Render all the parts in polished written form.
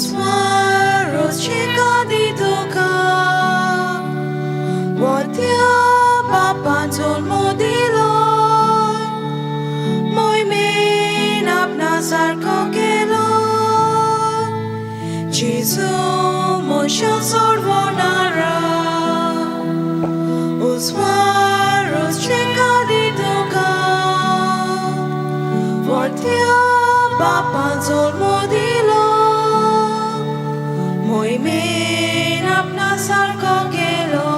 उजवारोच शेकादी तुका वत्या बापान जल्म दिलो मोहिमेन आपणा सारको केलो जेजू मनशां सोडवणारा उजवारोच शेकादी तुका वत्या बापान जल्म दिलो मोहिमेन आपणा सारको केलो.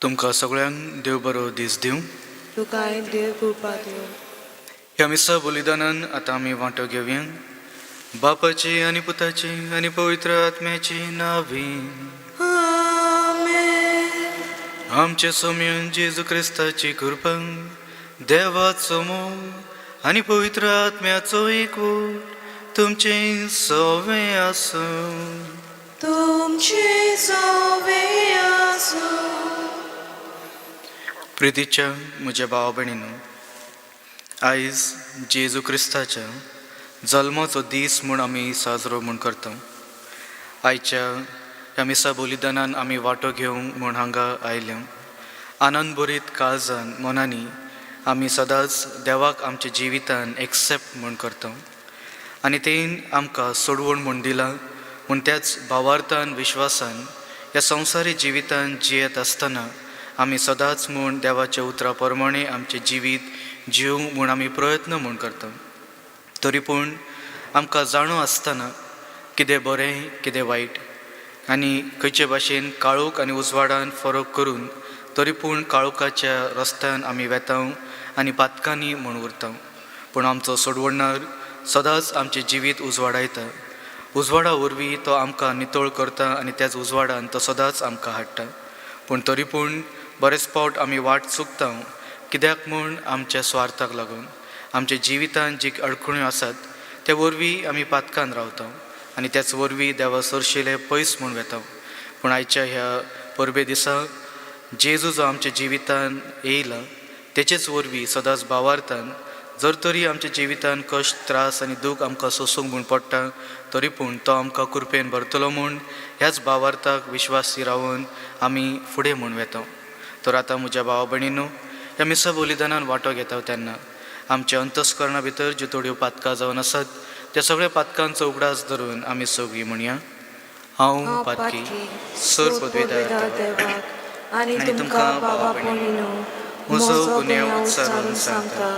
तुमकां सगळ्यांक देव बरो दीस दिवं. तुकाय देव कृपा दिवं. ह्या मिसा बलिदानान आतां आमी वांटो घेवया. बापाची आनी पुताची आनी पवित्र आत्म्याची नावी. आमेन. आमचे सोम्यान जेजू क्रिस्ताची कृपा, देवाचो मोग आनी पवित्र आत्म्याचो एकवट तुमचें सवें आसूं. तुमचे सवे आसूं. प्रितीच्या म्हज्या भाव भयणीनो, आयज जेजू क्रिस्ताच्या जल्माचो दीस म्हूण आमी साजरो म्हूण करता. आयच्या ह्या मिसा बलिदानान आमी वांटो घेवंक म्हूण हांगा आयल्या. आनंद भरीत काळजान मनांनी आमी सदांच देवाक आमच्या जिवितान एक्सेप्ट म्हूण करता आनी तेन आमकां सोडवण म्हूण दिलां म्हूण त्याच भावार्थान विश्वासान ह्या संवसारी जिवितान जियेत आसतना आमी सदांच म्हूण देवाच्या उतरा प्रमाणे आमचें जिवीत जिवंक म्हूण आमी प्रयत्न म्हूण करता. तरी पूण आमकां जाणो आसतना कितें बरें कितें वायट आनी खंयचे भाशेन काळोख आनी उजवाडान फरक करून तरी पूण काळोखाच्या रस्त्यान आमी वेता आनी पातकांनी म्हूण उरता. पूण आमचो सोडवणार सदांच आमचें जिवीत उजवाडायता. उजवाडा वरवीं तो आमकां नितळ करता आनी त्याच उजवाडान तो सदांच आमकां हाडटा. पूण तरी पूण बरेच फावट आमी वाट चुकता. कित्याक म्हूण आमच्या स्वार्थाक लागून आमच्या जिवितान जी अडखण्यो आसात ते वरवीं आमी पातकान रावता आनी त्याच वरवीं देवा सरशिले पयस म्हूण वेता. पूण आयच्या ह्या परबे दिसा जेजू जो आमच्या जिवितान येयला तेचेच वरवीं सदांच भावार्थान जर तरी आमच्या जिवितान कश्ट त्रास आनी दूख आमकां सोंसूंक म्हूण पडटा तरी पूण तो आमकां कृपेन भरतलो म्हूण ह्याच भावार्थाक विश्वासी रावन आमी फुडें म्हूण वेता. तर आतां म्हज्या भावा भयणीनो, ह्या मिसा बलिदानान वांटो घेता तेन्ना आमच्या अंतस्करणा भितर ज्यो थोड्यो पातकां जावन आसात त्या सगळ्या पातकांचो उगडास धरून आमी सगळीं म्हणया. हांव पातकी सर पदवेदार देवाक आनी तुमकां भावा भयणीनो म्हजो गुन्यांव उच्चारून सांगता.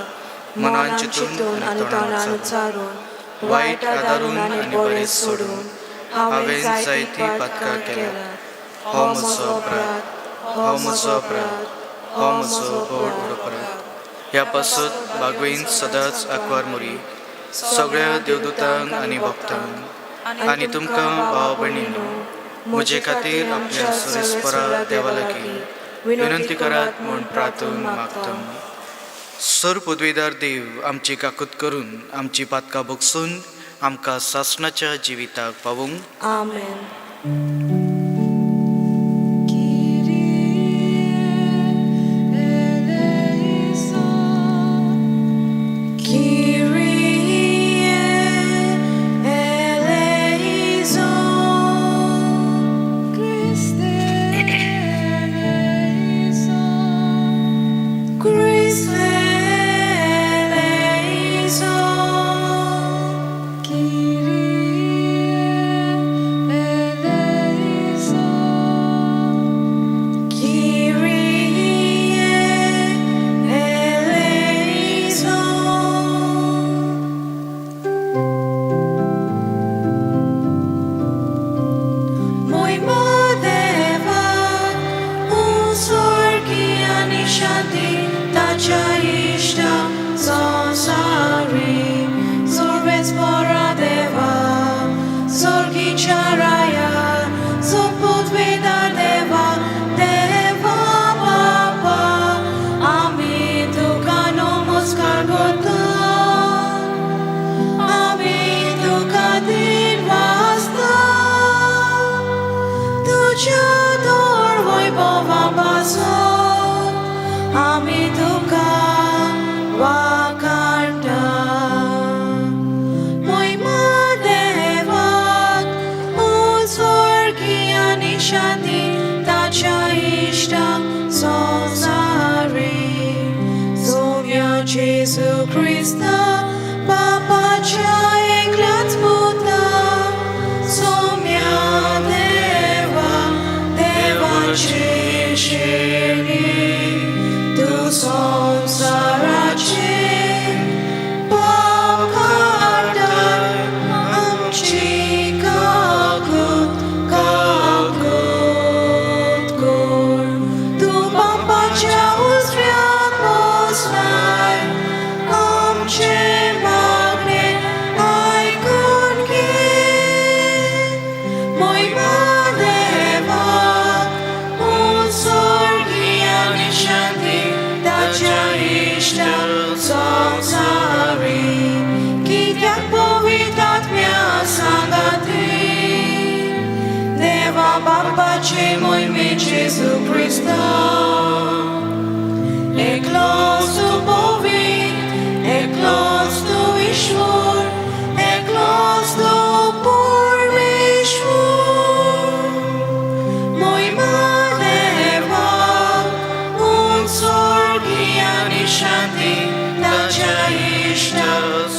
मनान चिंतून आनी तोंडान उच्चारून, वायट आदारून आनी बरें सोडून हांवें जायतीं पातकां केल्या. हो म्हजो अपराध, हो म्हजो अपराध, हो म्हजो व्हड अपराध. ह्या पासत बागवेन सदांच आंकवार मोरी, सगळ्या देवदूतांक आनी भक्तांक आनी तुमकां भाव भयणीनो म्हजे खातीर आपल्या सर्वेस्परा देवा लागीं विनंती करात म्हूण प्रार्थून मागता. सर पदवेदार देव आमची काकूत करून आमची पातकां भोगसून आमकां सासणाच्या जिविताक पावोवंक. आमेन. Kyrie eleison, Kyrie eleison, Christe eleison, Christe eleison, Kyrie eleison, Kyrie eleison. मोहिमा देवाक उंसर्गी आनी शांती ताच्या. जेजू क्रिस्ता बापाच्या एकल्याच पुता सोम्या देवा देवाची शिरी तूं संवसाराचे पाप काडटाय आमची काकूत काकूत कर तूं बापाच्या उजव्याक बसलाय आमचें मागणें आयकून घे मोहिमा देवाक उत्सर्गी आनी शांती ताच्या इश्टा संवसारी कित्याक पवित्र आत्म्या सांगाती देवा बापाचे मोहिमे जेजू क्रिस्ता एकलोच तूं पवित्र एकलोच तूं ईश्वर एकलोच तूं परमेश्वर मोहिमा देवाक उत्सर्गी आनी शांती ताच्या इश्टा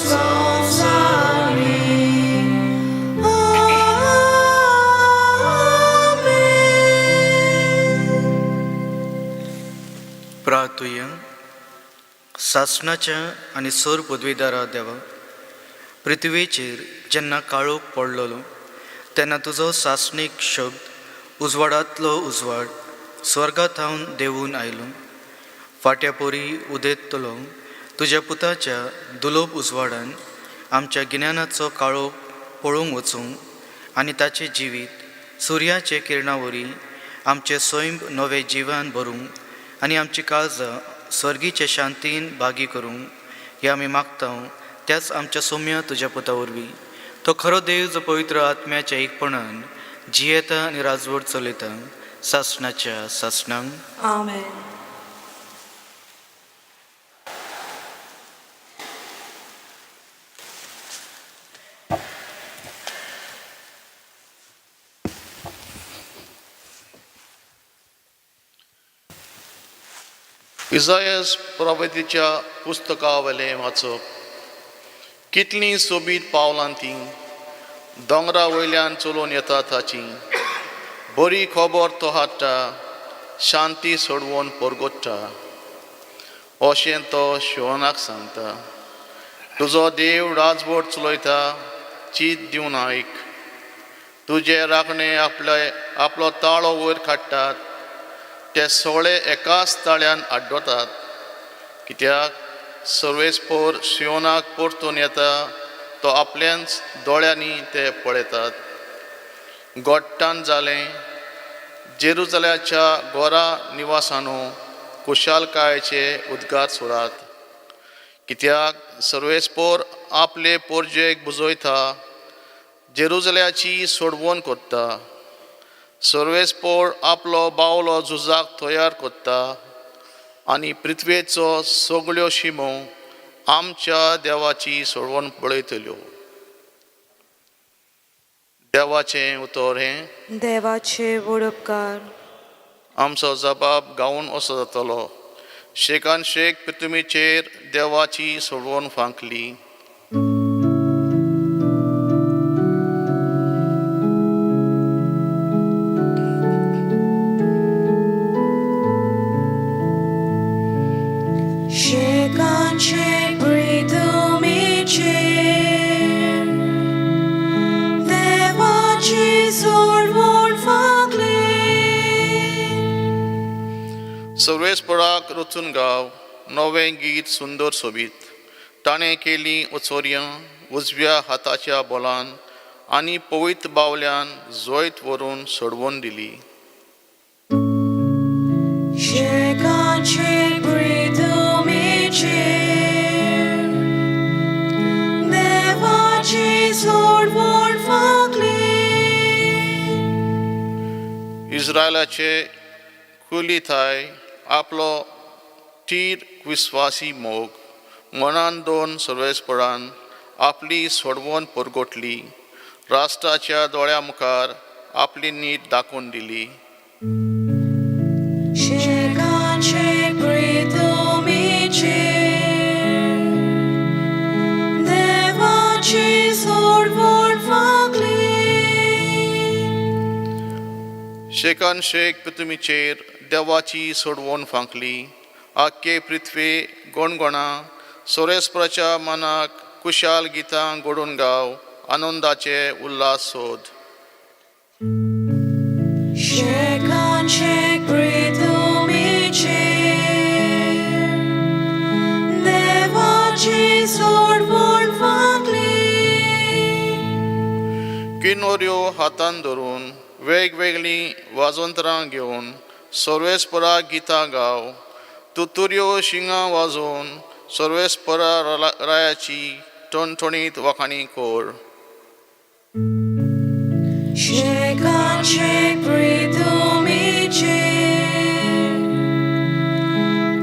संवसारी आमेन. प्रार्थुया. सासणाच्या आनी सोर पदवीदारा देवा, पृथ्वीचेर जेन्ना काळोख पडलेलो तेन्ना तुजो सासणीक शब्द उजवाडांतलो उजवाड स्वर्गा थावन देंवून आयलो. फाट्या पोरी उदेतलो तुज्या पुताच्या दुलोब उजवाडान आमच्या गिन्यानाचो काळोख पळोवंक वचूंक आनी ताचें जिवीत सुर्याचे किरणा वरी आमचें सैम नवें जिवन भरूंक आनी आमची काळजां स्वर्गीचे शांतीन भागी करूंक हें आमी मागता त्याच आमच्या सोम्या तुज्या पुता वरवीं. तो खरो देव जो पवित्र आत्म्याच्या एकपणान जियेता आनी राजवट चलयता सासणाच्या सासणांक. आमेन. इजायस प्रवतीच्या पुस्तकावयलें वाचप. कितलीं सोबीत पावलां तीं दोंगरा वयल्यान चलोवन येता ताची बरी खबर तो हाडटा, शांती सोडवून परगोडटा अशें तो शिवनाक सांगता. तुजो देव राजवट चलयता, चीत दिवन आयक. तुजे राखणे आपले आपलो ताळो वयर काडटात, ते सगळे एकाच ताळ्यान आड्डोतात, कित्याक सर्वेस्पोर सियोनाक परतून येता, तो आपल्याच दोळ्यांनी ते पळयतात. गोट्टान जालें जेरुजल्याच्या गोरा निवासानो, खुशालकायेचे उद्गार सोडात, कित्याक सर्वेस्पोर आपले पोरजेक बुजयता, जेरुजल्याची सोडवण करता. सर्वेस्पोर आपलो बावलो झुजाक तयार करता आनी पृथ्वेचो सगळ्यो शिमो आमच्या देवाची सोडवण पळयतल्यो. देवाचें उतर हें. देवाचे व्हड उपकार. आमचो जबाब गावन असो जातलो, शेकान शेक पृथ्वीचेर देवाची सोडवण फांकली. शेकांचे प्रितमीचेर देवाची सोडवण फांकली. सर्वेस्पराक रचून गाव नवें गीत सुंदर सोबीत. ताणें केली ओचोर्यां उजव्या हाताच्या बोलान आनी पवित्र बावल्यान जैत व्हरून सोडवून दिली. शेकांचे प्रितमीचेर देवाची सोडवण फांकली. इस्रायलाचे कुलिथाय आपलो तीर विस्वासी मोग मनान दोन सर्वेस्परान आपली सोडवण परगोटली, राष्ट्राच्या दोळ्या मुखार आपली नीत दाखोवन दिली. शेकांचे प्रितमीचेर शेकान शेक पृथ्वीचेर देवाची सोडवण फांकली. आख्खे पृथ्वी गणगणा, सोरेस्पराच्या मनाक कुशाल गितां घडून गाव, आनंदाचे उल्हास सोद. शेकान शेक प्रितुमीचेर देवाची सोडवण फांकली. किनोऱ्यो हातान धरून, वेगवेगळीं वाजंत्रां घेवन सर्वेस्परा गितां गाव. तुतुऱ्यो शिंगां वाजोवन सर्वेस्परा रायाची टणटणीत वाखाणी कर. शेकान शेक प्रितुमीचेर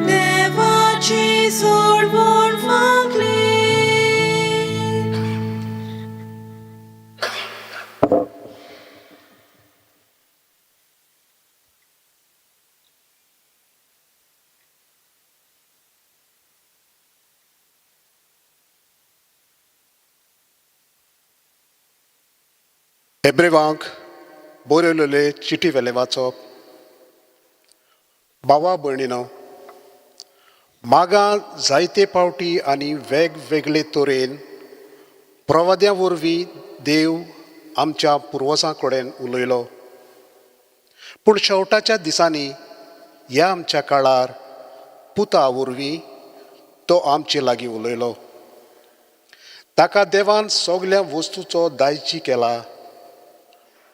देवाची सोडवण फांकली. हेब्रेवांक बरयलेले चिटी वेलें वाचप. भावा भयणीनो, मागां जायते फावटी आनी वेगवेगळे तरेन प्रवाद्या वरवीं देव आमच्या पुर्वजां कडेन उलयलो, पूण शेवटाच्या दिसांनी ह्या आमच्या काळार पुता वरवीं तो आमचे लागीं उलयलो. ताका देवान सगल्या वस्तूचो दायजी केला,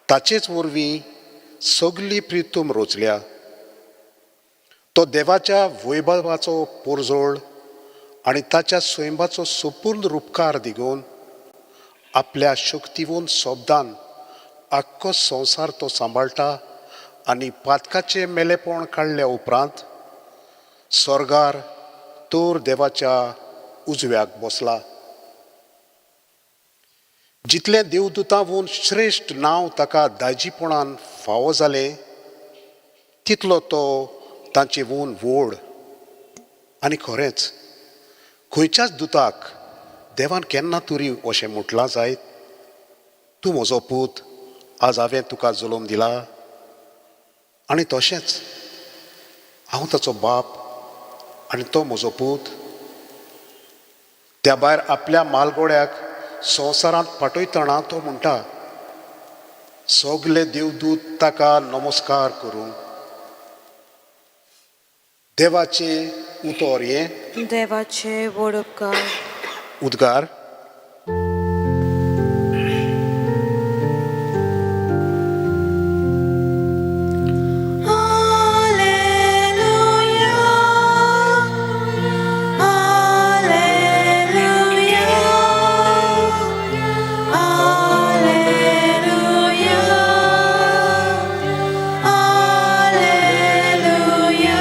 ताचेच वरवीं सगली प्रितूम रोचल्या. तो देवाच्या वैभवाचो पोरजोळ आनी ताच्या स्वयंबाचो संपूर्ण रुपकार दिगून आपल्या शक्तीवून शब्दान आख्खो संवसार तो सांबाळटा आनी पातकाचें मेलेपण काडल्या उपरांत स्वर्गार तोर देवाच्या उजव्याक बसला. जितलें देवदूतांहून श्रेश्ठ नांव ताका दायजीपणान फावो जालें, तितलो तो तांचे वून व्हड. आनी खरेंच खंयच्याच दुताक देवान केन्ना तरी अशें म्हटलां जायत, तूं म्हजो पूत, आज हांवें तुका जल्म दिला? आनी तशेंच हांव ताचो बाप आनी तो म्हजो पूत. त्या भायर आपल्या मालगोड्याक संवसारांत पाठयतना तो म्हणटा, सगले देवदूत ताका नमस्कार करूं. देवाचें उतर हें. देवाचे व्हड उपकार. उद्गार. Alleluia, Alleluia, Alleluia, Alleluia.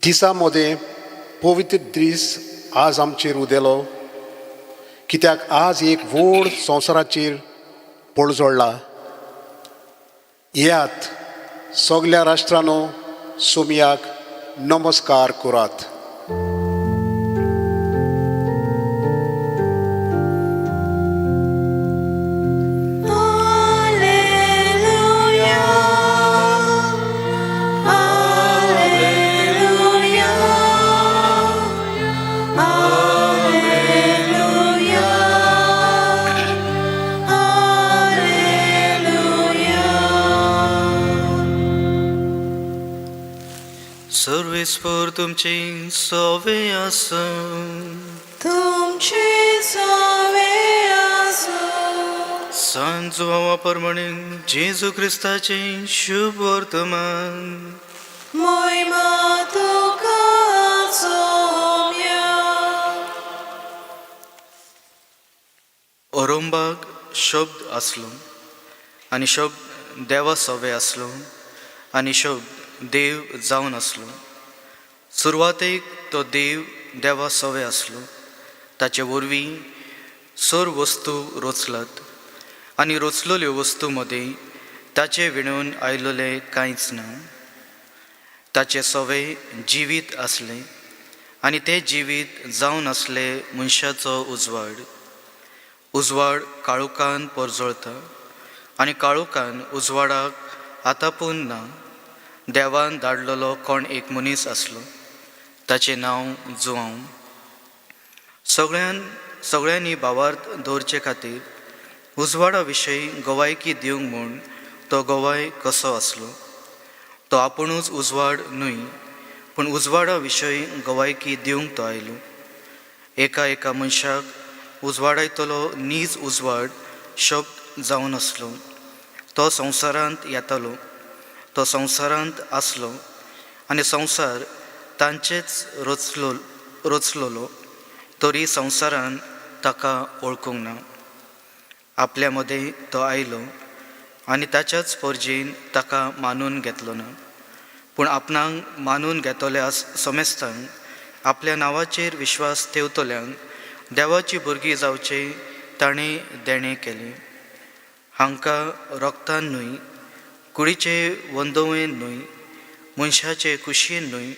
दिसा मदें पवित्र दीस आज आमचेर उदेलो, कित्याक आज एक व्हड संवसाराचेर पळजोडला. येयात सगल्या राष्ट्रांनो, सोमयाक नमस्कार करात. Alleluia, Alleluia, Alleluia, Alleluia. सर्वेस्पर तुमचे सवे आसूं. तुमचे सवे आसूं. सांत जुवांवा प्रमाणे जेजू क्रिस्ताचें शुभ वर्तमान. मोहिमा तुका सोम्या. अरंबाक शब्द आसलो आनी शब्द देवा सवे आसलो आनी शब्द देव जावन आसलो. सुरवातेक तो देव देवा सवे आसलो. ताचे वरवीं सर वस्तू रोचलात आनी रोचलेल्यो वस्तू मदीं ताचे विणून आयलेलें कांयच ना. ताचे सवे जिवीत आसलें आनी तें जिवीत जावन आसलें मनशाचो उजवाड. उजवाड काळोखान परजळता आनी काळोखान उजवाडाक आतापून ना. देवान धाडलेलो कोण एक मनीस आसलो, ताचें नांव जुआंव. सगळ्यांनी भावार्थ दवरचे खातीर उजवाडा विशयी गवायकी दिवंक म्हूण तो गवाय कसो आसलो. तो आपुणूच उजवाड न्हय, पूण उजवाडा विशयी गवायकी दिवंक तो आयलो. एका एका मनशाक उजवाडायतलो नीज उजवाड शब्द जावन आसलो. तो संवसारांत येतालो, तो संवसारांत आसलो आनी संवसार तांचेच रचलोलो, तरी संवसारान ताका वळखूंक ना. आपल्या मदें तो आयलो आनी ताच्याच परजेन ताका मानून घेतलो ना. पूण आपणाक मानून घेतल्या समेस्तांक, आपल्या नांवाचेर विश्वास ठेवतल्यांक देवाची भुरगीं जावचे ताणें देणें केलें. हांकां रोगतान न्हय, कुडीचे वंदोवेन न्हय, मनशाचे कुशीन न्हय,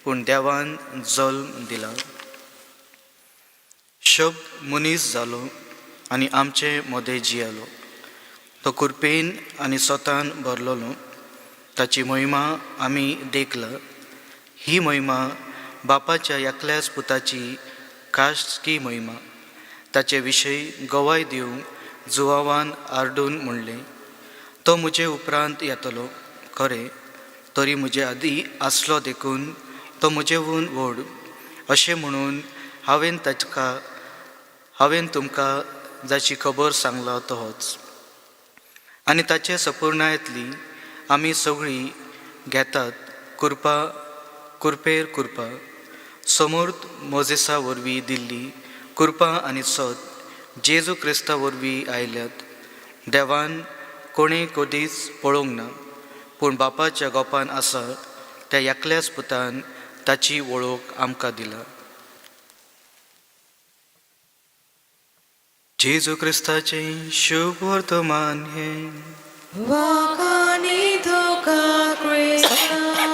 पूण देवान जल्म दिला. शब्द मनीस जालो आनी आमचे मदें जियेलो. तो कुरपेन आनी सोतान भरलेलो. ताची महिमा आमी देखला. ही महिमा बापाच्या एकल्याच पुताची खासगी महिमा. ताचे विशय गवाय दिवंक जुवावान आरडून म्हणलें, तो म्हजे उपरांत येतलो खरें, तरी म्हजे आदीं आसलो देखून तो म्हजेहून व्हड. अशें म्हणून हांवें तुमकां जाची खबर सांगला तो होच. आनी ताचे सपुर्णायतली आमी सगळीं घेतात कुरपा कुरपेर कुरपा. समर्थ मोजेसा वरवीं दिल्ली कुरपा आनी सत जेजू क्रिस्ता वरवीं आयल्यात. देवान कोणें कदीच पळोवंक ना, पूण बापाच्या गोपान आसा त्या एकल्याच पुतान ताची वळख आमकां दिला. जेजू क्रिस्ताचें शुभ वर्तमान हें. वाखाणी तुका क्रिस्ता.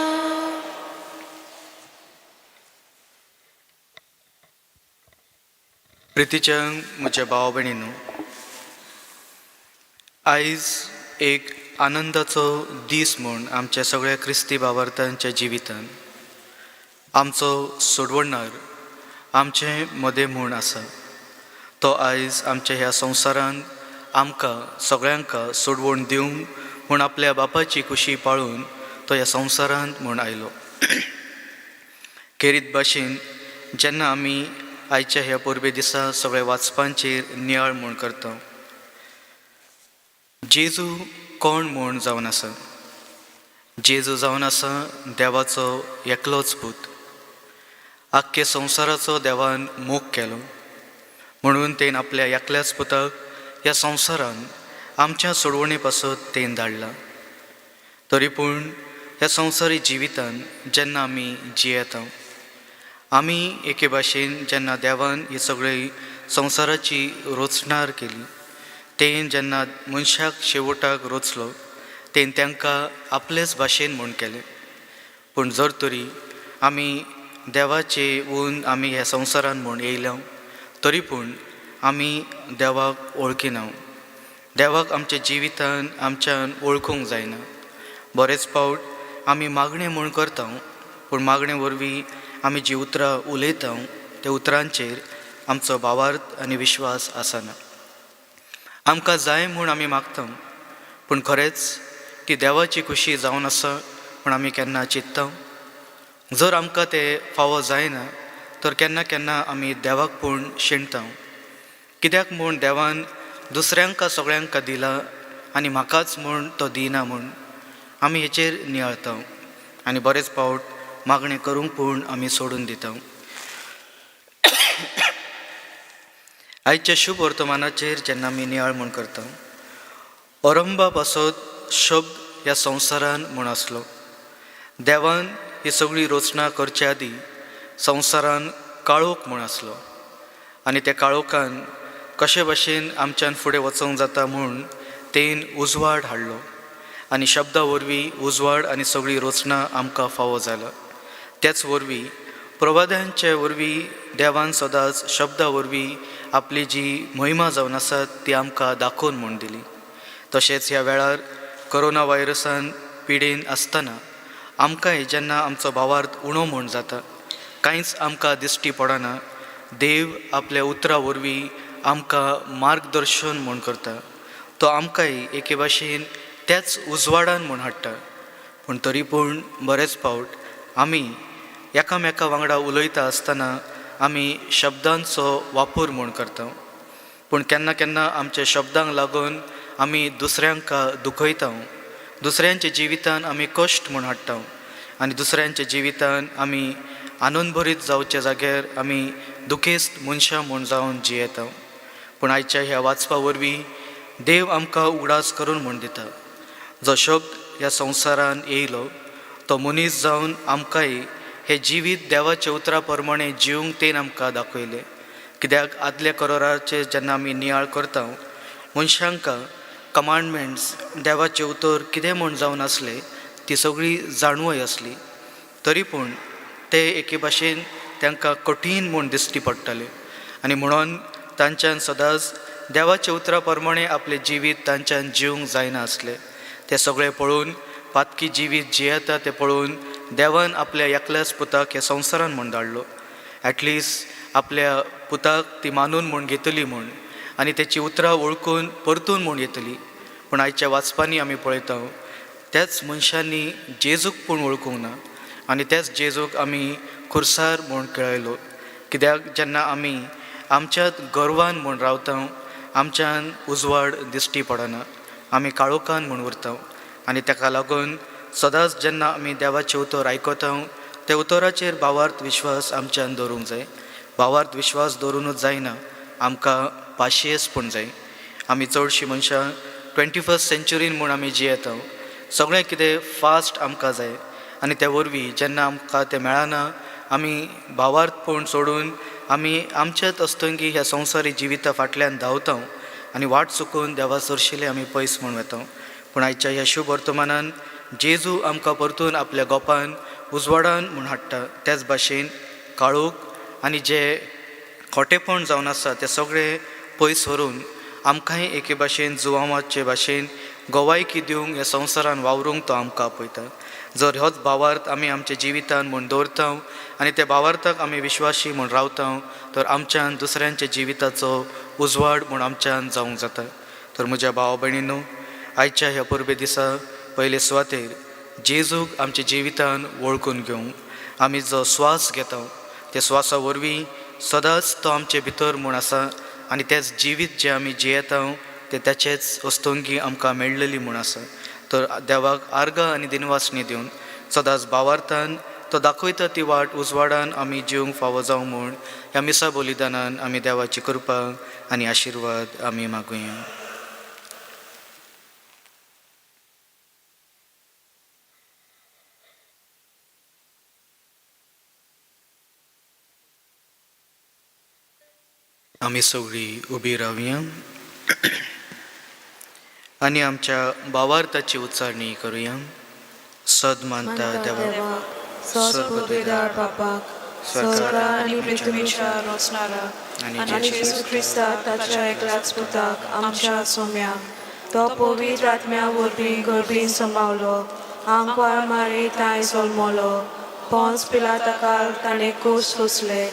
प्रितीच्या म्हज्या भाव भयणीनो, आयज एक आनंदाचो दीस म्हूण आमच्या सगळ्या क्रिस्ती भावार्थांच्या जिवितान आमचो सोडवणार आमचे मदें म्हूण आसा. तो आयज आमच्या ह्या संवसारांत आमकां सगळ्यांक सोडवण दिवंक म्हूण आपल्या बापाची कुशी पाळून तो ह्या संवसारांत म्हूण आयलो. खेरीत भाशेन जेन्ना आमी आयच्या ह्या परबे दिसा सगळ्या वाचपांचेर नियाळ म्हूण करता, जेजू कोण म्हूण जावन आसा? जेजू जावन आसा देवाचो एकलोच पूत. आख्खे संवसाराचो देवान मोग केलो म्हणून तेन आपल्या एकल्याच पुताक ह्या संवसारान आमच्या सोडवणे पासत तेन धाडला. तरी पूण ह्या संवसारी जिवितान जेन्ना आमी जियेता, आमी एके भाशेन जेन्ना देवान ही सगळी संवसाराची रचणार केली, तेन जेन्ना मनशाक शेवटाक रचलो, तेन तांकां आपलेच भाशेन म्हूण केलें. पूण जर तरी आमी देवाचे ऊन आमी ह्या संवसारान म्हूण येयल्या, तरी पूण आमी देवाक वळखिना. देवाक आमच्या जिवितान आमच्यान वळखूंक जायना. बरेच फावट आमी मागणें म्हूण करता, पूण मागणे वरवीं आमी जीं उतरां उलयता त्या उतरांचेर आमचो भावार्थ आनी विश्वास आसना. आमकां जाय म्हूण आमी मागता, पूण खरेंच ती देवाची खुशी जावन आसा म्हूण आमी केन्ना चिंत्ता? जर आमकां तें फावो जायना तर केन्ना केन्ना आमी देवाक पूण शिणटा, कित्याक म्हूण देवान दुसऱ्यांका सगळ्यांका दिला आनी म्हाकाच म्हूण तो दिना म्हूण आमी हेचेर नियाळता आनी बरेच फावट मागणें करूंक पूण आमी सोडून दिता. आयच्या शुभ वर्तमानाचेर जेन्ना आमी नियाळ म्हूण करता, अरंबा पासत शब्द ह्या संवसारान म्हूण आसलो. देवान ही सगळी रचना करचे आदीं संवसारान काळोख म्हूण आसलो आनी त्या काळोखान कशे भाशेन आमच्यान फुडें वचोंक जाता म्हूण तेन उजवाड हाडलो आनी शब्दा वरवीं उजवाड आनी सगळी रचना आमकां फावो जाला. त्याच वरवीं प्रवाद्यांचे वरवीं देवान सदांच शब्दा वरवीं आपली जी महिमा जावन आसा ती आमकां दाखोवन म्हूण दिली. तशेंच ह्या वेळार कोरोना व्हायरसान पिडेन आसतना आमकांय जेन्ना आमचो भावार्थ उणो म्हूण जाता, कांयच आमकां दिश्टी पडना, देव आपल्या उतरां वरवीं आमकां मार्गदर्शन म्हूण करता. तो आमकांय एके भाशेन त्याच उजवाडान म्हूण हाडटा. पूण तरी पूण बरेच फावट आमी एकामेका वांगडा उलयता आसतना आमी शब्दांचो वापर म्हूण करता. पूण केन्ना केन्ना आमच्या शब्दांक लागून आमी दुसऱ्यांक दुखयता, दुसऱ्यांच्या जिवितान आमी कश्ट म्हूण हाडटा आनी दुसऱ्यांच्या जिवितान आमी आनंदभरीत जावच्या जाग्यार आमी दुखेस्त मनशां म्हूण जावन जियेता. पूण आयच्या ह्या वाचपा वरवीं देव आमकां उगडास करून म्हूण दिता, जो शब्द ह्या संवसारान येयलो तो मनीस जावन आमकांय हें जिवीत देवाच्या उतरा प्रमाणे जिवंक तेन आमकां दाखयलें. कित्याक आदल्या कराराचेर जेन्ना आमी नियाळ करता, मनशांक कमांडमेंट्स देवाचें उतर कितें म्हूण जावन आसलें ती सगळी जाणवय आसली, तरी पूण ते एके भाशेन तांकां कठीण म्हूण दिश्टी पडटाले आनी म्हणून तांच्यान सदांच देवाच्या उतरा प्रमाणे आपलें जिवीत तांच्यान जिवंक जायना आसलें. तें सगळें पळोवन पातकी जिवीत जियेता तें पळोवन देवान आपल्या एकल्याच पुताक ह्या संवसारान म्हूण धाडलो, एटलिस्ट आपल्या पुताक ती मानून म्हूण घेतली म्हूण आनी तेची उतरां वळखून परतून म्हूण येतली. पूण आयच्या वाचपांनी आमी पळयता त्याच मनशांनी जेजूक पूण वळखूंक ना आनी त्याच जेजूक आमी खुर्सार म्हूण खेळयलो. कित्याक जेन्ना आमी आमच्यात गर्वान म्हूण रावता, आमच्यान उजवाड दिश्टी पडना, आमी काळोखान म्हूण उरता आनी ताका लागून सदांच जेन्ना आमी देवाचें उतर आयकता त्या उतराचेर भावार्थ विश्वास आमच्यान दवरूंक जाय. भावार्थ विश्वास दवरुनूच जायना, आमकां पाशियेस पूण जाय. आमी चडशीं मनशां 21st सेंच्युरीन म्हूण आमी जियेता, सगळें कितें फास्ट आमकां जाय आनी त्या वरवीं जेन्ना आमकां तें मेळना आमी भावार्थपण सोडून आमी आमच्याच अस्तंगी ह्या संवसारी जिविता फाटल्यान धांवता आनी वाट चुकून देवा सरशिले आमी पयस म्हूण वता. पूण आयच्या ह्या शुभ वर्तमानान जेजू आमकां परतून आपल्या गोपान उजवाडान म्हूण हाडटा. त्याच भाशेन काळोख आनी जे खोटेपण जावन आसा तें सगळें पयस व्हरून आमकांय एके भाशेन जुवांवाचे भाशेन गोवायकी दिवंक ह्या संवसारान वावरूंक तो आमकां आपयता. जर होच भावार्थ आमी आमच्या जिवितान म्हूण दवरता आनी त्या भावार्थाक आमी विश्वासी म्हूण रावता तर आमच्यान दुसऱ्यांच्या जिविताचो उजवाड म्हूण आमच्यान जावंक जाता. तर म्हज्या भावा भयणीनो, आयच्या ह्या परबे दिसा पयले सुवातेर जेजूक आमच्या जिवितान वळखून घेवंक आमी जो स्वास घेता त्या स्वासा वरवीं सदांच तो आमचे भितर म्हूण आसा आनी तेच जिवीत जें आमी जियेता तें ताचेच वस्तुंगी आमकां मेळ्ळेली म्हूण आसा. तर देवाक आर्गां आनी दिनवासणी दिवन सदांच भावार्थान तो दाखयता ती वाट उजवाडान आमी जिवंक फावो जावं म्हूण ह्या मिसा बलिदानान आमी देवाची कृपा आनी आशिर्वाद आमी मागुया. आमी सगळीं उबी रावया आनी आमच्या भावार्थाची उच्चारणी करुया. सद मानता देवा, सर्वपदवीदार बापाक, स्वर्गा आनी पृथ्वीच्या रचणारा आनी जेजू क्रिस्ताक ताच्या एकल्याच पुताक आमच्या सोम्याक, तो पवित्र आत्म्या वरवीं गर्भीन समावलो, आंकवार मारी तांय जल्मलो, पोंस पिलाताकाल ताणें कूस सोंसले,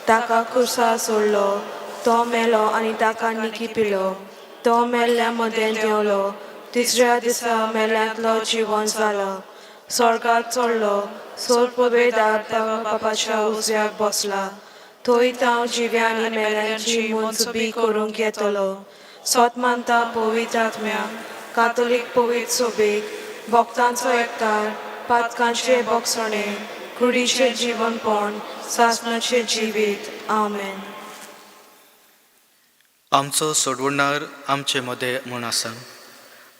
ताका कुर्सा सोडलो, तो मेलो आनी ताका निकी पिलो, तो मेल्ल्या मदें देंवलो, तिसऱ्या दिसा मेल्यांतलो जिवन जालो, स्वर्गात चडलो, सोरपवेदार बापाच्या उजव्याक बसला, थंय तांव जिव्या आनी मेल्यांची मनसुबी करूंक येतलो. सोत मानता पवित्र आत्म्याक, कातोलीक पवित्र सोबेक, भक्तांचो एकतार, पातकांचे बोगसणे, कुडीचें जिवनपण, सासणाचें जिवीत. आमेन. आमचो सोडवणार आमचे मदें म्हूण आसा,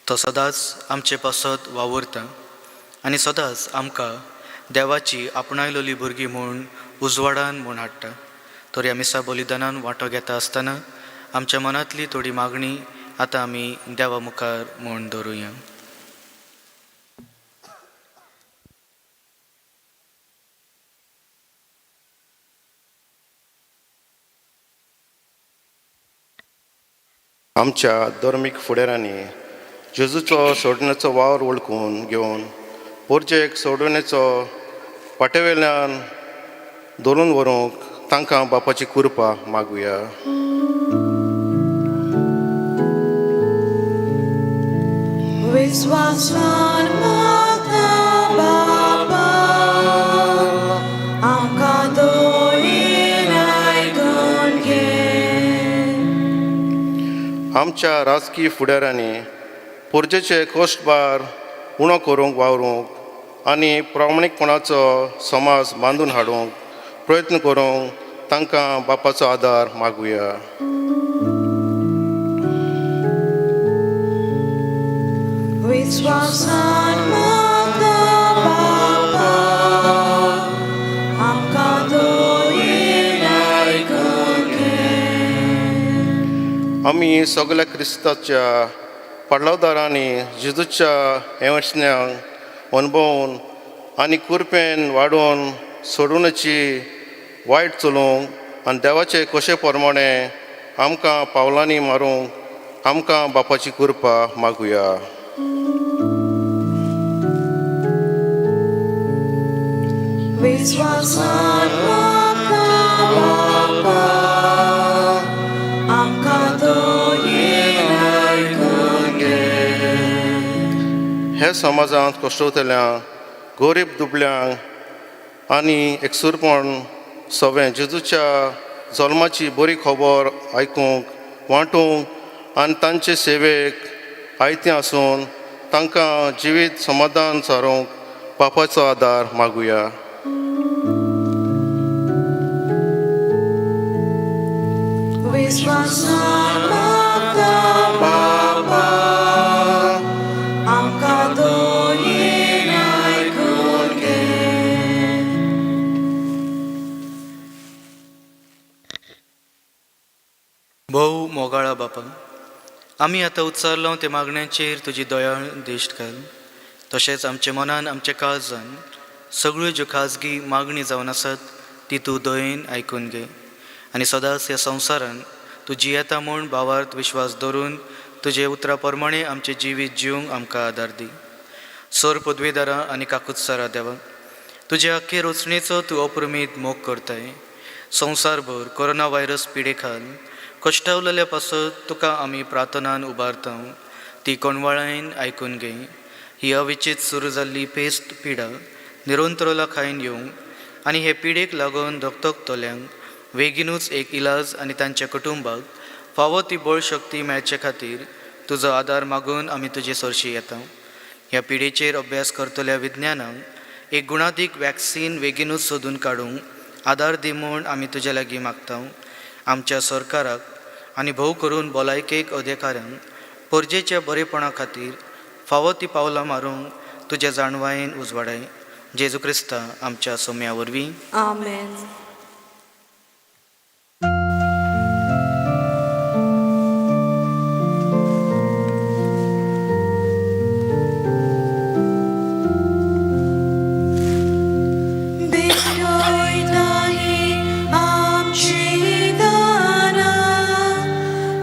तो सदांच आमचे पासत वावुरता आनी सदांच आमकां देवाची आपणायलोली भुरगीं म्हूण उजवाडान म्हूण हाडटा. तर ह्या मिसा बलिदानान वांटो घेता आसतना आमच्या मनांतली थोडी मागणी आतां आमी देवा मुखार म्हूण दवरुया. आमच्या धर्मीक फुडारांनी जेजूचो सोडण्याचो वावर वळखून घेवन पोरजेक सोडवण्याचो पाटेवेल्यान धरून व्हरूंक तांकां बापाची कृपा मागुया. विस्वासान मागता बाबा आमकां दयेन आयकून घे. आमच्या राजकीय फुडारांनी पोरजेचे कोश्टभार उणो करूंक वावरूंक आनी प्रामाणीकपणाचो समाज बांदून हाडूंक प्रयत्न करूंक तांकां बापाचो आदार मागुया. विस्वासान मागता बाबा आमकां दयेन आयकून घे. आमी सगल्या क्रिस्ताच्या पाडलावदारांनी जेजूच्या हेवसण्यांक अणभवून आनी कुरपेन वाडोवन सोडूनची वायट चलोवंक आनी देवाचे कशे प्रमाणे आमकां पावलांनी मारूंक आमकां बापाची कृपा मागुया. विस्वासान मागता बाबा आमकां दयेन आयकून घे. हे समाजांत कश्टवतल्यांक गरीब दुबल्यांक आनी एकसूरपण सगळें जेजूच्या जल्माची बरी खबर आयकूंक वांटूंक आनी तांचे सेवेक आयतें आसून तांकां जिवीत समाधान सारूंक बापाचो आदार मागुया. विस्वासान मागता बाबा आमकां दयेन आयकून घे. भोव मोगाळा बापा, आमी आतां उच्चारलो ते मागण्यांचेर तुजी दयाळ दिश्ट घाल. तशेंच आमच्या मनान आमच्या काळजान सगळ्यो ज्यो खाजगी मागणी जावन आसात ती तूं दयेन आयकून घे आनी सदांच ह्या संवसारान तूं जियेता म्हूण भावार्थ विश्वास दवरून तुजे उतरा प्रमाणे आमचें जिवीत जिवंक आमकां आदार दी. सोर पदवेदारां आनी काकुत्सरा देवा, तुजे अख्खे रचणेचो तूं अप्रमीत मोग करताय. संवसारभर कोरोना व्हायरस पिडे खाल कश्टावलेल्या पासत तुका आमी प्रार्थनान उबारता, ती कोणवाळायन आयकून घे. ही अविचीत सुरू जाल्ली पेस्ट पिडा निरंतरला खायन येवंक आनी हे पिडेक लागून धकधकतल्यांक वेगीनूच एक इलाज आनी तांच्या कुटुंबाक फावो ती बळशक्ती मेळचे खातीर तुजो आदार मागून आमी तुजे सरशी येता. ह्या पिडेचेर अभ्यास करतल्या विज्ञानाक एक गुणादीक वॅक्सीन वेगीनूच सोदून काडूंक आदार दी म्हूण आमी तुज्या लागीं मागता. आमच्या सरकाराक आनी भोव करून भलायकेक अधिकाऱ्यांक परजेच्या बरेपणा खातीर फावो ती पावलां मारूंक तुज्या जाणवायेन उजवाडाय. जेजू क्रिस्ता आमच्या सोम्या वरवीं. आमेन. भेटयताही आमची दानां,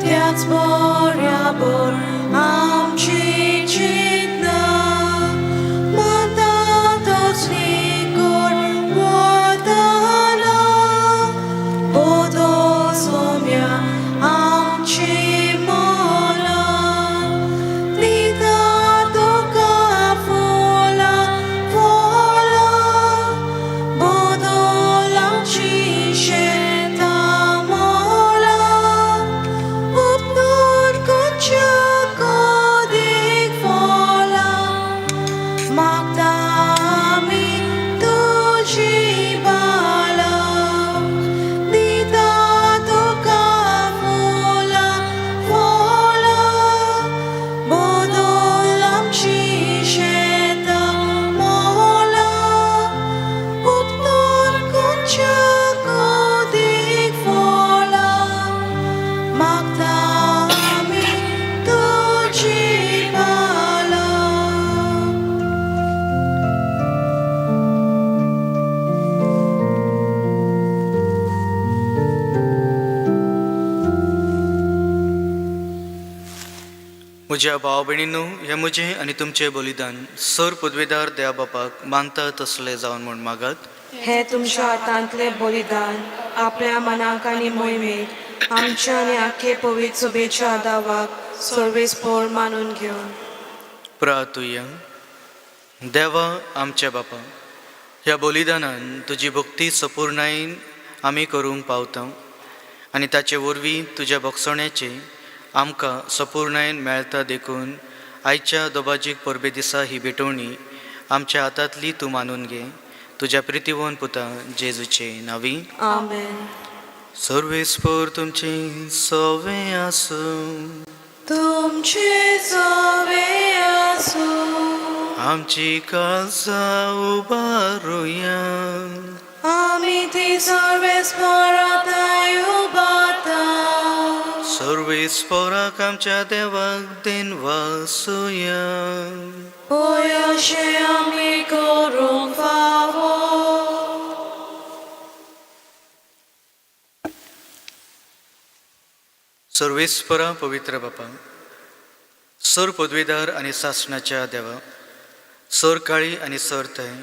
त्याच बऱ्याबर आमची चिंतनां, मानता तसली कर वताना. म्हज्या भाव भयणींनो, हें म्हजें आनी तुमचें बलिदान सर पदवेदार देवा बापाक मानता तसलें जावन म्हूण मागात. हे तुमच्या हातांतलें बलिदान आपल्या मनाक आनी मोहिमेक आमच्या आनी आख्खे पवित्र सभेच्या दावाक सर्वेस्पोर मानून घेवन. प्रातुया. देवा आमच्या बापा, ह्या बलिदानान तुजी भक्ती सपूर्णायेन आमी करूंक पावता आनी ताचे वरवीं तुज्या भोगसण्याचें आमकां सपूर्णायेन मेळटा, देखून आयच्या दोबाजीक परबे दिसा ही भेटवणी आमच्या हातांतली तूं मानून घे, तुज्या प्रितीवन पुता जेजूचे नांवी. आमेन. सर्वेस्पोर तुमचें सवें आसूं. तुमचे सवे आसूं. आमची काळजां उबारुया. आमी ती सर्वेस्पोराताय उबारता. सर्वेस्पोराक आमच्या देवाक देनवासुया. पळय अशें आमी करूंक फावो. सर्वेस्परा पवित्र बापा, सर पदवेदार आनी सासणाच्या देवा, सर काळी आनी सर थंय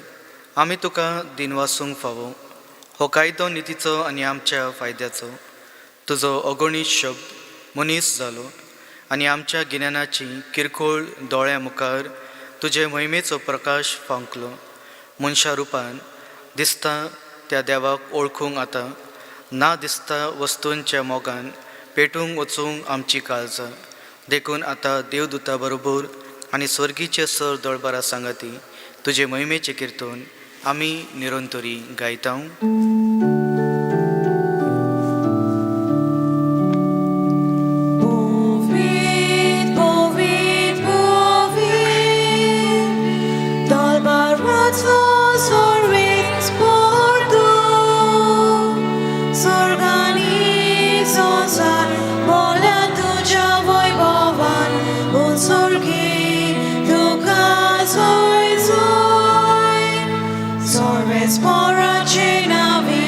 आमी तुका दिनवासूंक फावो. हो कायदो नितीचो आनी आमच्या फायद्याचो. तुजो अगणीत शब्द मनीस जालो आनी आमच्या गिन्यानाची किरकोळ दोळ्यां मुखार तुजे मोहिमेचो प्रकाश फांकलो. मनशा रुपान दिसता त्या देवाक वळखूंक आतां ना दिसता वस्तूंच्या मोगान पेटूंक वचूंक आमची काळजां. देखून आतां देवदूता बरोबर आनी स्वर्गीचे सर दळबारा सांगाती तुजे मोहिमेचें किर्तन आमी निरंतरी गायता. पवित्र, पवित्र, पवित्र, दरबाराचो सर्वेस्पोर तूं. स्वर्गांनी संवसार भरल्या तुज्या वैभवान, उत्सर्गी तुका जय जय. सर्वेस्पोराचे नांवे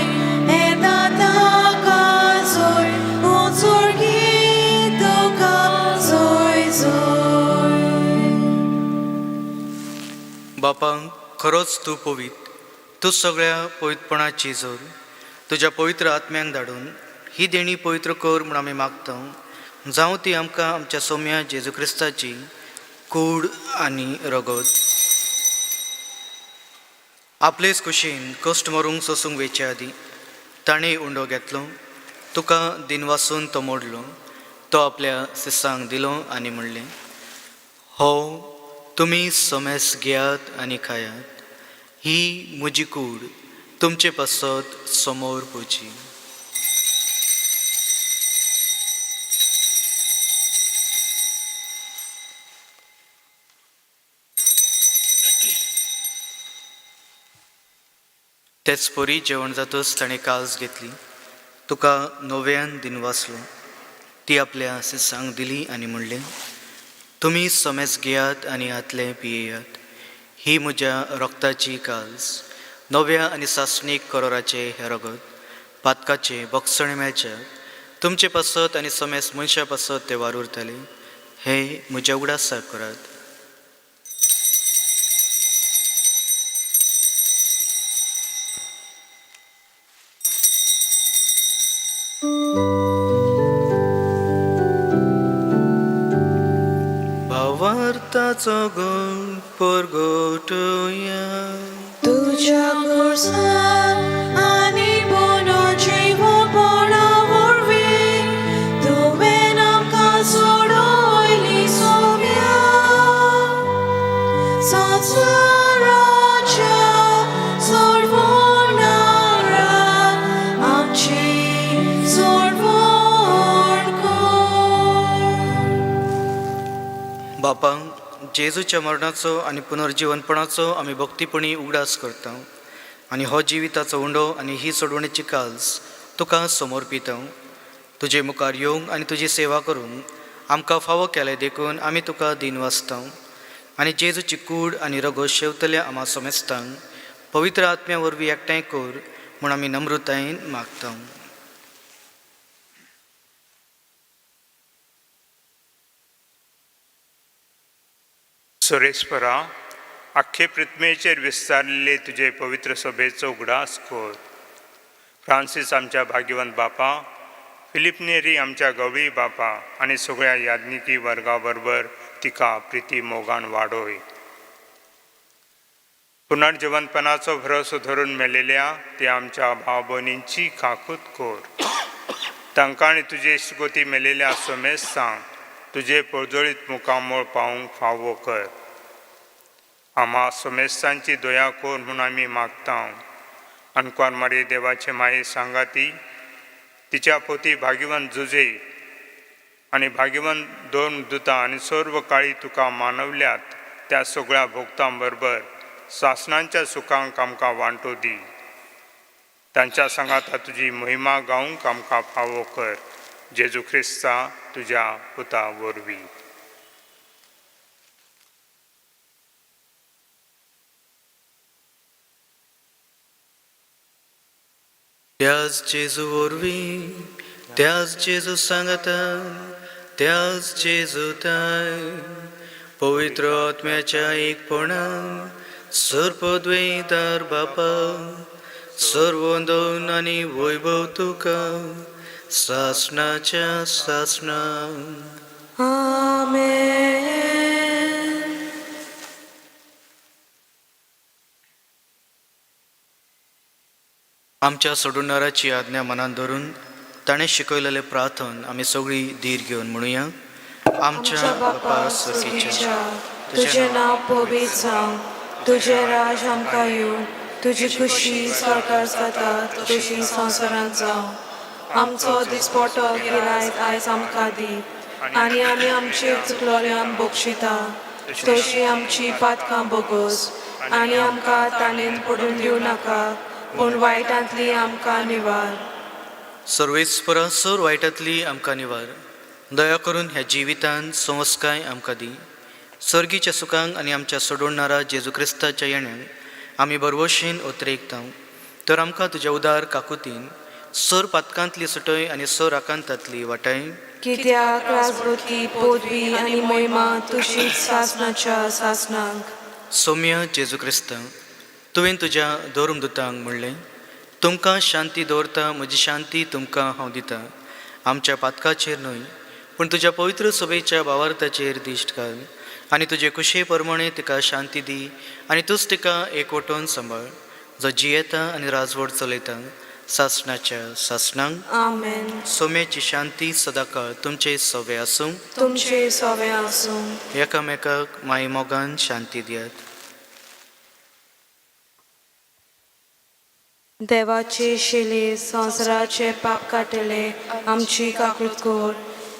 येता ताका जय, उत्सर्गी तुका जय जय. बापा, खरोच तूं पवित्र, तूं सगळ्या पवित्रपणाची जोर. तुज्या पवित्र आत्म्याक धाडून ही देणी पवित्र कर म्हूण आमी मागता, जावं ती आमकां आमच्या सोम्या जेजू क्रिस्ताची कूड आनी रगत. आपलेच कुशीन कश्ट मरूंक सोसूंक वेचे आदीं ताणें उंडो घेतलो, तुका दिनवासून तो मोडलो, तो आपल्या शिसांक दिलो आनी म्हणलें, हो तुमी समेस घेयात आनी खायात, ही म्हजी कूड तुमचे पासत समोर पोची. तेच परी जेवण जातच ताणें काल्स घेतली, तुका नव्यान दिनवासलो, ती आपल्या शिसांक दिली आनी म्हणलें, तुमी समेस घेयात आनी हातलें पियेयात, ही म्हज्या रक्ताची काल्स, नव्या आनी सासणीक करोराचें हें रगत, पातकाचें भोगसणें मेळचें तुमचे पासत आनी समेस मनशां पासत तें वारुरतलें. हें म्हज्या उगडासाक करात. भावार्थाचो गुण परगटुया. तुज्या खुर्सान आनी पुनर्जीवपणा वरवीं तुवें आमकां सोडयली सोम्या. संवसाराच्या सोडवणारा आमची सोडवण कर. बापा, जेजूच्या मरणाचो आनी पुनर्जिवनपणाचो आमी भक्तीपणी उगडास करता आनी हो जिविताचो उंडो आनी ही सोडवणेची काल्स तुका समर्पिता. तुजे मुखार येवंक आनी तुजी सेवा करूंक आमकां फावो केलें देखून आमी तुका दिनवासता आनी जेजूची कूड आनी रगत शेवतल्या आमा समेस्तांक पवित्र आत्म्या वरवीं एकठांय कर म्हूण आमी नम्रतायेन मागता. सुरेश्वरा, आख्खे पृथ्वेचेर विस्तारिल्ले तुजे पवित्र सभेचो उगडास कर. फ्रांसीस आमच्या भाग्यवंत बापा, फिलीप नेरी आमच्या गवळी बापा आनी सगळ्या याज्ञिकी वर्गा बरोबर तिका प्रिती मोगान वाडोय. पुनर्जिवंतपणाचो भरोसो धरून मेलेल्या ते आमच्या भाव भयणींची काकूत कर. तांकां आनी तुजे इश्टगोती मेलेल्या सोमेस्तांक तुजे परजळीत मुखामळ पावूंक फावो कर. आमा सोमेस्तांची दया कर म्हूण आमी मागता. आनकुवार मारी देवाचे माये सांगाती, तिच्या पोती भाग्यवंत जुजे आनी भाग्यवंत दोन दुतां आनी सर्व काळी तुका मानवल्यात त्या सगळ्या भोक्तां बरोबर सासणांच्या सुखांक आमकां वांटो दी. तांच्या सांगाता तुजी महिमा गावंक आमकां फावो कर, जेजू ख्रिस्ता तुज्या पुता वरवीं. त्याच जेजू वरवीं, त्याच जेजू सांगाता, त्याच जेजू ताय, पवित्र आत्म्याच्या एकपणान, सर्पद्वैदार बापा, सर्वंदन आनी वैभव तुका सासणाच्या सासणा. आमेन. आमच्या सोडणाराची आज्ञा मनात धरून ताणें शिकयलेलें प्रार्थन आमी सगळीं धीर घेवन म्हणुया. आमच्या बापा स्वर्गीच्या, तुजें नांव पवित्र जावं, तुजें राज आमकां येवं, तुजी खुशी स्वर्गार जाता तशी संवसारांत जावं. आमचो दिसपटो गिरायक आयज आमकां दी, आनी आमी आमचे चुकलोल्यांक बक्षिता तशी आमची पातकां बोगोस, आनी आमकां ताणेन पडून दिवं नाका, पूण वायटांतली आमकां निवार. सर्वेस्परा, सर वायटांतली आमकां निवार. दया करून ह्या जिवितांत संवस्काय आमकां दी. सर्गीच्या सुखांक आनी आमच्या सोडवणारा जेजू क्रिस्ताच्या येण्याक आमी बरवशेन ओतरेकता. तर आमकां तुज्या उदार काकुतीन सर पातकांतली सुटय आनी सर आकांतांतली वाटाय. कित्याक राजवटी, पदवी आनी मोहिमा तुजीच सासणाच्या सासणाक. सोम्य जेजू क्रिस्त, तुवें तुज्या धर्मदुतांक म्हणलें, तुमकां शांती दवरता, म्हजी शांती तुमकां हांव दितां. आमच्या पातकाचेर न्हय, पूण तुज्या पवित्र सभेच्या भावार्थाचेर दिश्ट घाल आनी तुजे कुशे प्रमाणे तिका शांती दी, आनी तूंच तिका एकवटून सांबाळ, जो जियेता आनी राजवट चलयता सासणाच्या सासणांक. आमेन. सोम्याची शांती सदाकाळ तुमचे सवे आसूं. तुमचे सवे आसूं. एकामेकाक माई मोगान शांती दियात. देवाचे शिले संवसाराचे पाप काडटले, आमची काकूत कर.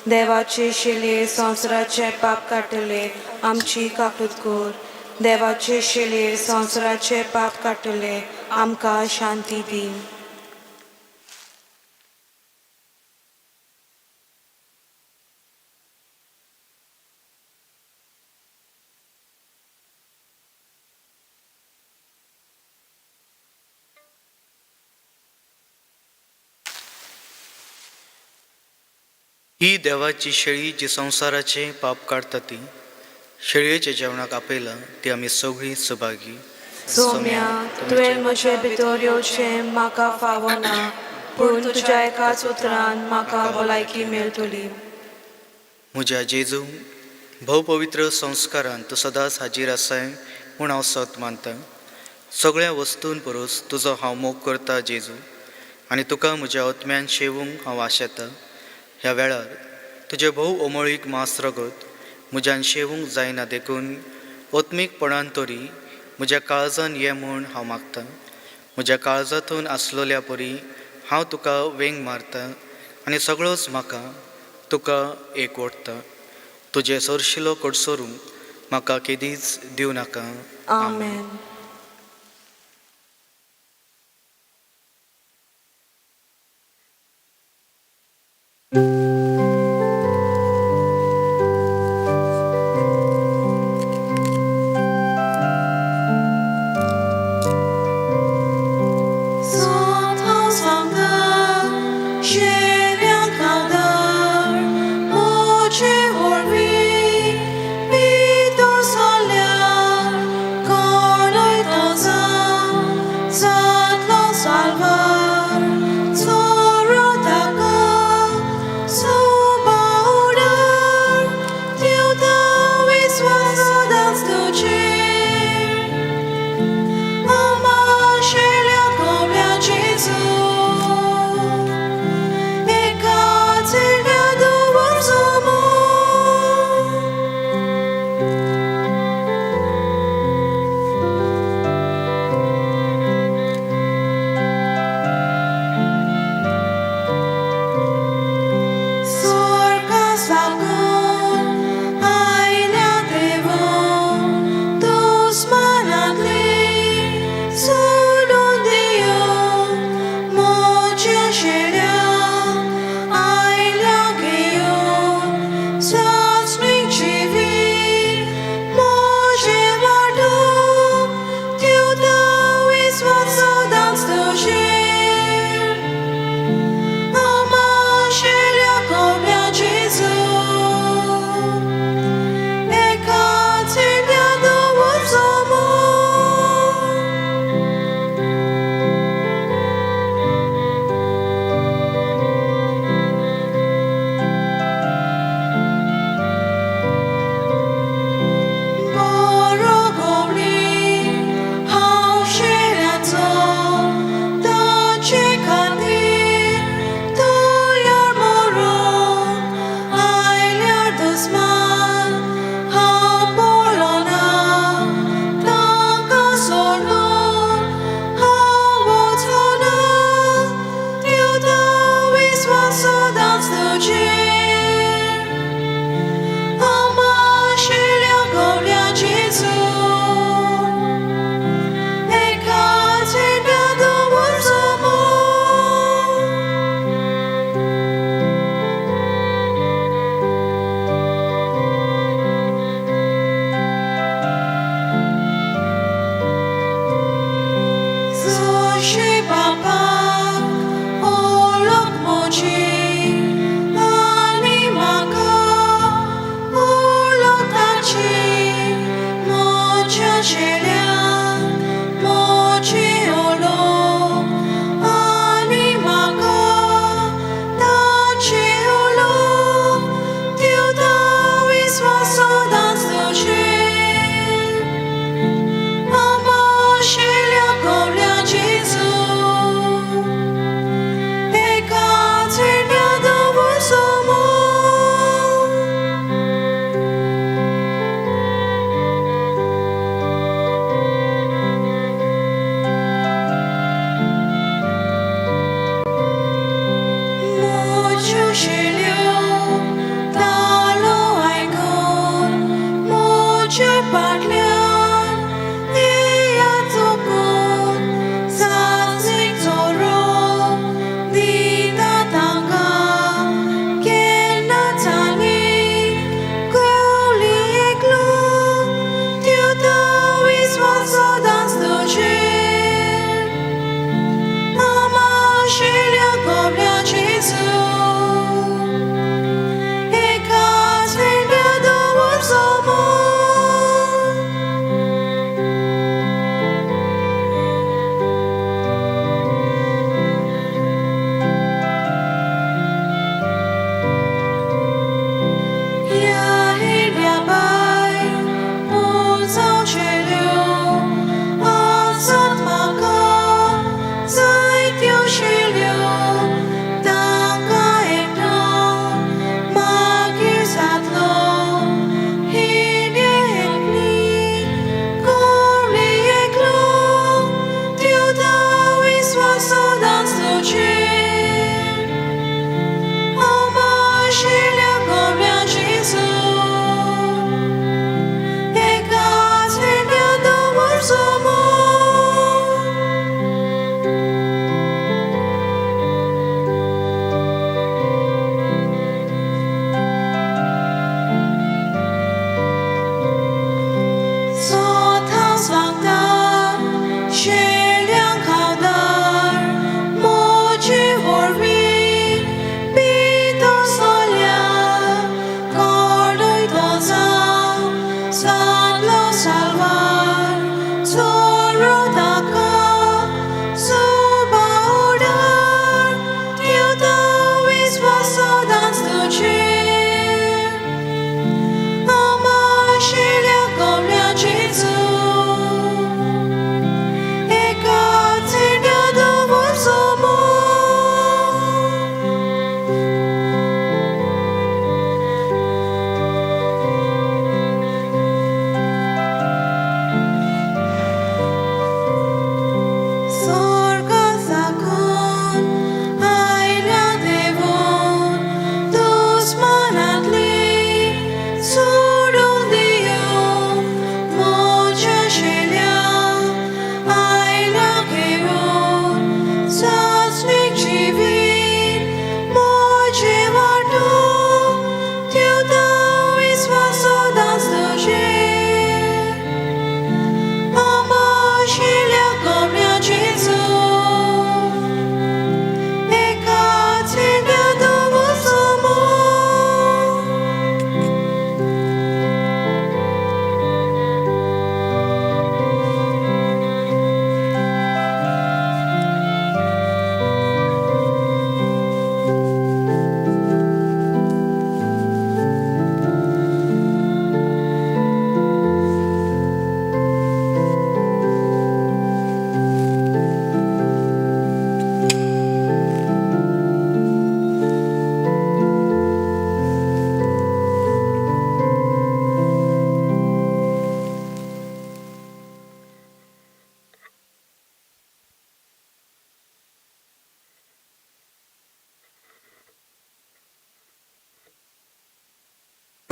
देवाचे शिले संवसाराचे पाप काडटले, आमची काकूत कर. देवाचे शिले संवसाराचे पाप काडटले, आमकां शांती दी. ही देवाची शेळी जी संवसाराचे पाप काडटा ती शेळयेच्या जेवणाक आपयला ती आमी सगळीं सभागी. सोम्या, तुवें म्हजे भितर येवचें म्हाका फावना, पूण तुज्या एकाच उतरान म्हाका भलायकी मेळटली. म्हज्या जेजू, भोवपवित्र संस्कारान तूं सदांच हाजीर आसाय म्हूण हांव सत मानता. सगळ्या वस्तूं परस तुजो हांव मोग करता जेजू, आनी तुका म्हज्या आत्म्यान शेवूंक हांव आशेतां. ह्या वेळार तुजें भोव अमोळीक मांस रगत म्हज्यान शेवूंक जायना, देखून आत्मीकपणान तरी म्हज्या काळजान ये म्हूण हांव मागतां. म्हज्या काळजांतून आसलोल्या परी हांव तुका वेंग मारता आनी सगळोच म्हाका तुका एकवटता. तुजें सरशिलो कडसरूंक म्हाका केदीच दिवं नाका. आमेन.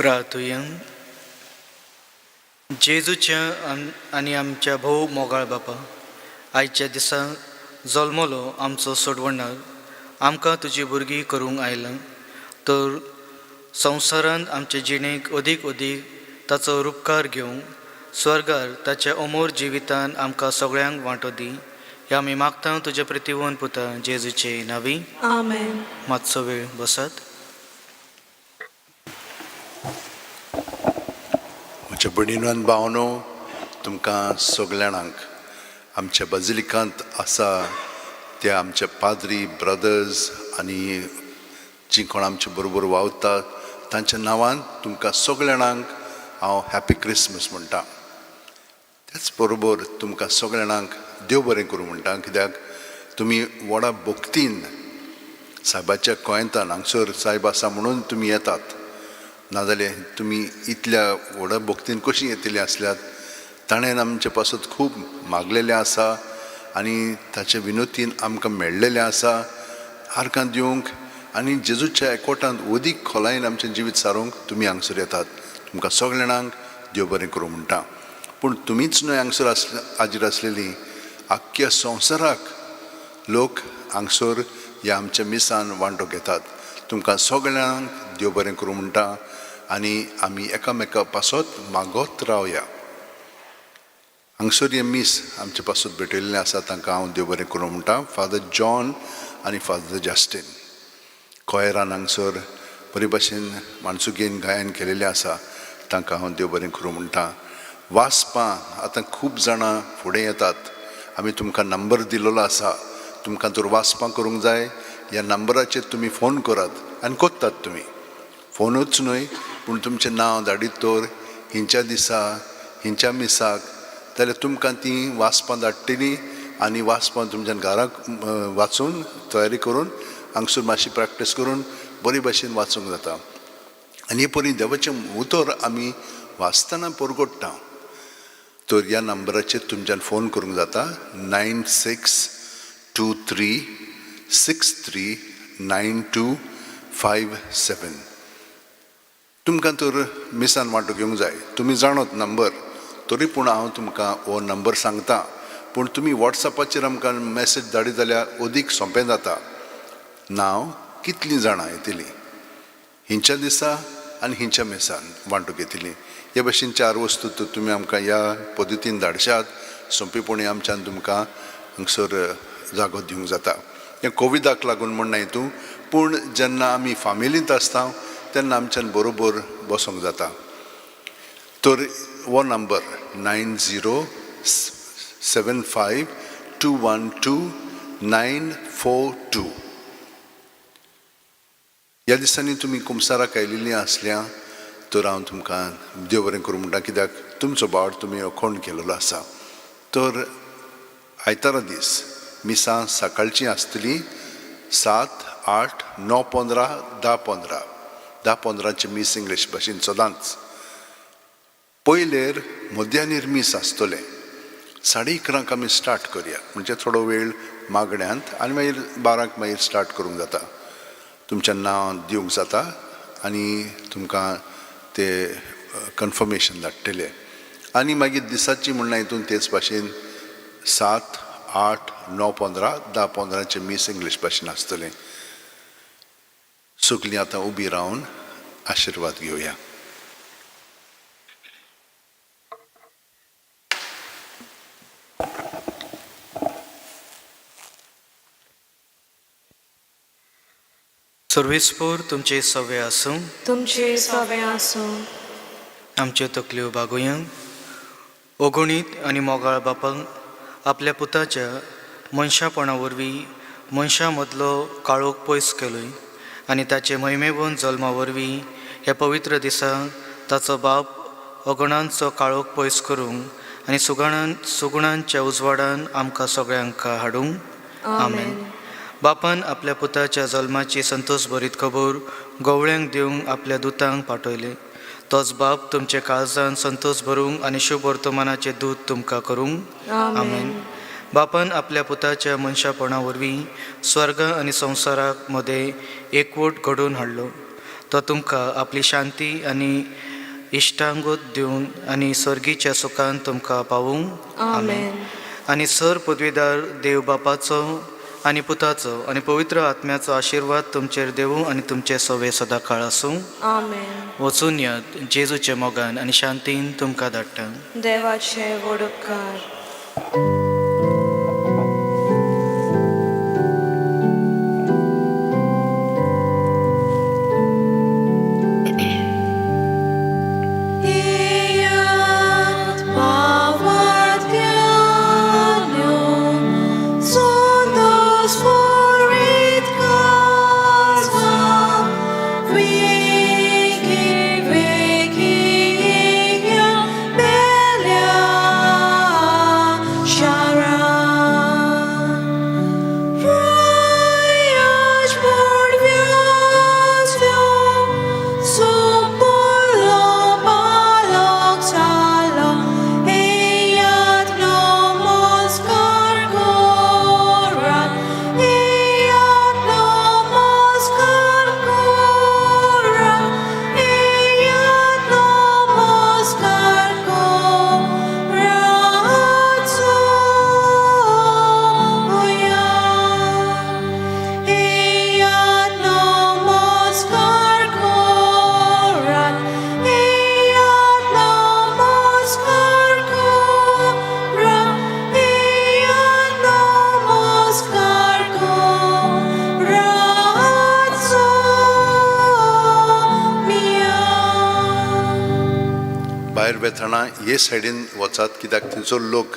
प्रार्थुया. जेजूच्या आनी आमच्या भोव मोगाळ बापा, आयच्या दिसा जल्मलो आमचो सोडवणार आमकां तुजी भुरगीं करूंक आयला, तर संवसारांत आमचे जिणेक अदीक अदीक ताचो रुपकार घेवंक स्वर्गार ताच्या अमोर जिवितान आमकां सगळ्यांक वांटो दी. ह्या आमी मागता तुज्या प्रतिवन पुता जेजूचे नावी. आमेन. मातसो वेळ बसात. म्हज्या भयणीनो आनी भावनो, तुमकां सगळ्यांक आमच्या बाजिलिकांत आसा त्या आमच्या पाद्री ब्रदर्स आनी जीं कोण आमचे बरोबर वावतात तांच्या नांवान तुमकां सगळ्यांक हांव हॅपी क्रिसमस म्हणटा. त्याच बरोबर तुमकां सगळ्यांक देव बरें करूं म्हणटा, कित्याक तुमी व्हडा भक्तीन सायबाच्या कोयंतान हांगसर सायब आसा म्हणून तुमी येतात, नाजाल्यार तुमी इतल्या व्हडा भक्तीन कशीं येतलीं आसल्यात. ताणें आमचे पासत खूब मागलेलें आसा आनी ताचे विनोतीन आमकां मेळ्ळेलें आसा आर्गां दिवंक आनी जेजूच्या एकवटांत अदीक खोलायेन आमचें जिवीत सारूंक तुमी हांगसर येतात. तुमकां सगल्या जाणांक देव बरें करूं म्हणटा. पूण तुमीच न्हय हांगसर हाजीर आसलेलीं, आख्ख्या संवसाराक लोक हांगसर ह्या आमच्या मिसान वांटो घेतात. तुमकां सगळ्यांक देव बरें करूं म्हणटा आनी आमी एकामेका पासत मागत रावया. हांगसर हें मीस आमचे पासत भेटयल्लें आसा तांकां हांव देव बरें करूं म्हणटा. फादर जॉन आनी फादर जस्टीन कॉयरान हांगसर बरे भाशेन माणसुगेन गायन केलेलें आसा, तांकां हांव देव बरें करूं म्हणटा. वाचपां आतां खूब जाणां फुडें येतात. आमी तुमकां नंबर दिलेलो आसा, तुमकां जर वाचपां करूंक जाय ह्या नंबराचेर तुमी फोन करात आनी कोत्तात तुमी फोनूच न्हय पूण तुमचें नांव धाडीत तर हिंच्या दिसा हिंच्या मिसाक जाल्यार तुमकां तीं वाचपां धाडटलीं आनी वाचपां तुमच्यान घराक वाचून तयारी करून हांगसर मातशी प्रॅक्टीस करून बरी भाशेन वाचूंक जाता. आनी हे परी देवाचें उतर आमी वाचतना परगट्टा. तर ह्या नंबराचेर तुमच्यान फोन करूंक जाता 9 6 2 3 6 3 9 2 5 7. तुमकां तर मिसान वांटो घेवंक जाय, तुमी जाणत नंबर, तरी पूण हांव तुमकां हो नंबर सांगता. पूण तुमी वॉट्सॅपाचेर आमकां मॅसेज धाडीत जाल्यार अदीक सोंपें जाता. नांव कितलीं जाणां येतलीं हिंच्या दिसा आनी हिंच्या मिसान वांटो घेतली, हे भशेन चार वस्तू तर तुमी आमकां ह्या पद्दतीन धाडशात, सोंपेपणी आमच्यान तुमकां हांगसर जागो दिवंक जाता. हें कोविडाक लागून म्हण न्हय तूं, पूण जेन्ना आमी फामिलींत आसता तेन्ना आमच्यान बरोबर बसोंक जाता. तर हो नंबर 9 0 7 5 2 1 2 9 4 2. ह्या दिसांनी तुमी कुमसाराक आयिल्लीं आसल्या तर हांव तुमकां देव बरें करूं म्हणटा, कित्याक तुमचो बावड तुमी अखोंड केलेलो आसा. तर आयतारा दीस मिसां सकाळचीं आसतलीं 7, 8, 9, 15, 10, 15. 10 15 मीस इंग्लीश भाशेन सदांच. पयलेर मध्यानीर मीस आसतलें 11:30 आमी स्टार्ट करया, म्हणजे थोडो वेळ मागण्यांत आनी मागीर 12 मागीर स्टार्ट करूंक जाता. तुमचें नांव दिवंक जाता आनी तुमकां ते कन्फर्मेशन धाडटले. आनी मागीर दिसाची म्हणल्यार हितून तेच भाशेन 7, 8, 9, 15, 10, 15 मीस इंग्लीश भाशेन आसतलें. सगलीं आतां उबी रावन आशिर्वाद घेवया. सर्वेस्पोर तुमचे सवे आसूं. तुमचे सवे आसूं. आमच्यो तकल्यो बागोवया. अगणीत आनी मोगाळ बापाक आपल्या पुताच्या मनशापणा वरवीं मनशां मदलो काळोख पयस केलोय आनी ताचे महिमेवन जल्मा वरवीं ह्या पवित्र दिसा ताचो बाप अगणांचो काळोख पयस करूंक आनी सुगुणांच्या उजवाडान आमकां सगळ्यांक हाडूंक. आमेन. बापान आपल्या पुताच्या जल्माची संतोष भरीत खबर गवळ्यांक दिवंक आपल्या दुतांक पाठयले. तोच बाप तुमचे काळजान संतोष भरूंक आनी शुभ वर्तमानाचें दूत तुमकां करूंक. आमेन. बापान आपल्या पुताच्या मनशापणा वरवीं स्वर्ग आनी संवसाराक मदें एकवट घडोवन हाडलो. तो तुमकां आपली शांती आनी इश्टांगूत दिवन आनी सर्गीच्या सुखान तुमकां पावूं. आमेन. आनी सर पदवीदार देव बापाचो आनी पुताचो आनी पवित्र आत्म्याचो आशिर्वाद तुमचेर देवूं आनी तुमचे सवे सदां काळ आसूं. आमेन. वचून यात जेजूच्या मोगान आनी शांतीन तुमकां धाडटा. देवाचे व्हड उपकार. Iat pavatianum sundos forit casa vici veciam belia shara. Prajaš porvjastjo, supolo paloksalo, ejat nomos karkorat, ejat nomos karkorat, ejat nomos karkorat soja. Eiat nomos karkorat, eiat nomos karkorat, eiat nomos karkorat somia. भायर वेतना हे सायडीन वचात कित्याक थंयचो लोक